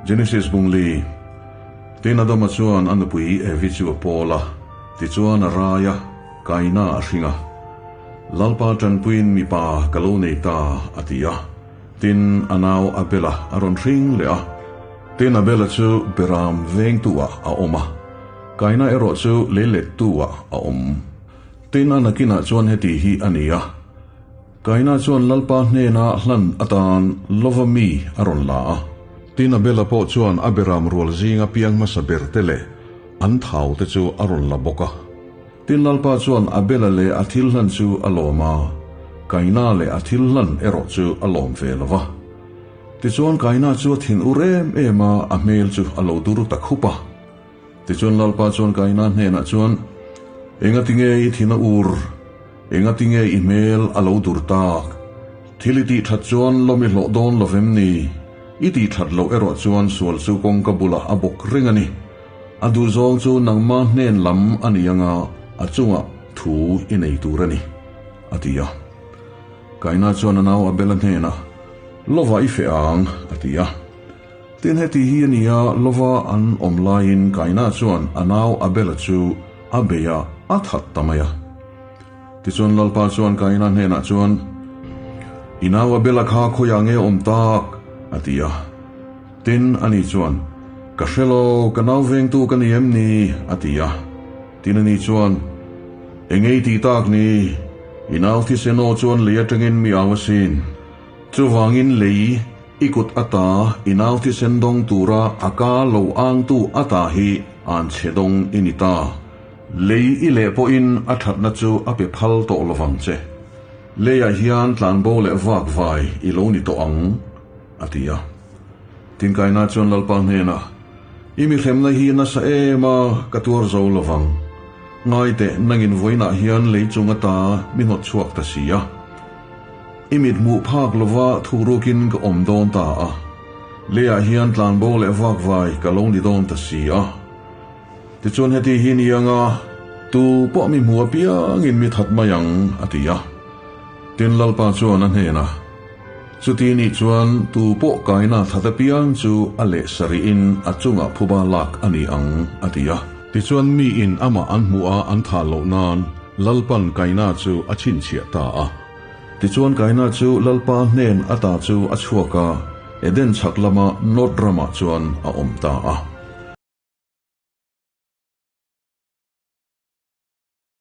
Genesis bung li, Tin Adama chuan a nupui Evi chu a pawl a, tichuan a rai a, Kaina a hring a. Lalpa tanpuiin mipa ka lo nei ta, a ti a. Tin, a nau Abela a rawn hring leh a. Tin, Abela chu Beram vengtu-ah a awm a, Kaina erawh chu leilettu-ah a awm. Tin, a nakinah chuan heti hi a ni a. Kaina chuan Lalpa hnena hlan atan lova mi a rawn la a. Tin, Abela pawh chuan a beram rual zinga piang hmasa ber te leh an thau te chu a rawn la bawk a. Tin, Lalpa chuan Abela leh a thil hlan chu a lawm a, Kaina leh a thil hlan erawh chu a lawm ve lo va. Tichuan, Kaina chu a thin ur em em a, a hmel chu a lo dur ta khup a. Tichuan Lalpa chuan Kaina hnenah chuan, Engatinge i thin a ur? Engatinge i hmel a lo dur tak? Thil i tih that chuan lawm i hlawh dawn lo vem ni? I tih that loh erawh chuan sual chu kawngka bulah a bawk reng a ni. A duhzawng chu nangma hnen lam a ni anga a chungah thu i nei tur a ni, a ti a. Kaina chuan a nau Abela hnenah, Lovah i feh ang, a ti a. Tin heti hi a ni a, lova an awm laiin Kaina chuan a nau Abela chu a bei a, a that ta mai a. Tichuan Lalpa chuan Kaina hnenah chuan, I nau Abela kha khawiah nge a awm tak? a ti a. Tin, ani chuan, Ka hre lo, ka nau vengtu ka ni em ni? a ti a. Tin ani chuan, Engei tih tak ni? I nau thisen aw chuan lei atangin mi au asin. Chuvangin lei i kut ata i nau thisen dawng tura a ka lo angtu ata hi an chhe dawng i ni ta. Lei i leh pawhin a thatna chu a pe phal tawh lovang che. Leiah hian tlanbo leh vak vai i lo ni tawh ang, a ti a. Tinkaina chuan Lalpa hnenah, I mi hremna hi nasa em a, ka tuar zo lovang. Ngaiteh, nangin vawiinah hian lei chung ata mi hnawt chhuak ta si a. I mit hmuh phak lova thurukin ka awm dawn ta a, leiah hian tlanbo leh vakvai ka lo ni dawn ta si a. Tichuan heti hi ni anga tu pawh mi hmu apiangin mi that mai ang, a ti a. Tin Lalpa chuan a hnenah, Chuti nih chuan tu pawh kaina that apiang chu a leh sarihin a chungah phuba lak a ni ang, a ti a. Tichuan miin amah an hmuh a an thah loh nan Lalpan kaina chu a chhinchhiah ta a. Tichuan Kaina chu Lalpa hnen ata chu a chhuak a, Eden chhak lama Nod ramah chuan a awm ta a.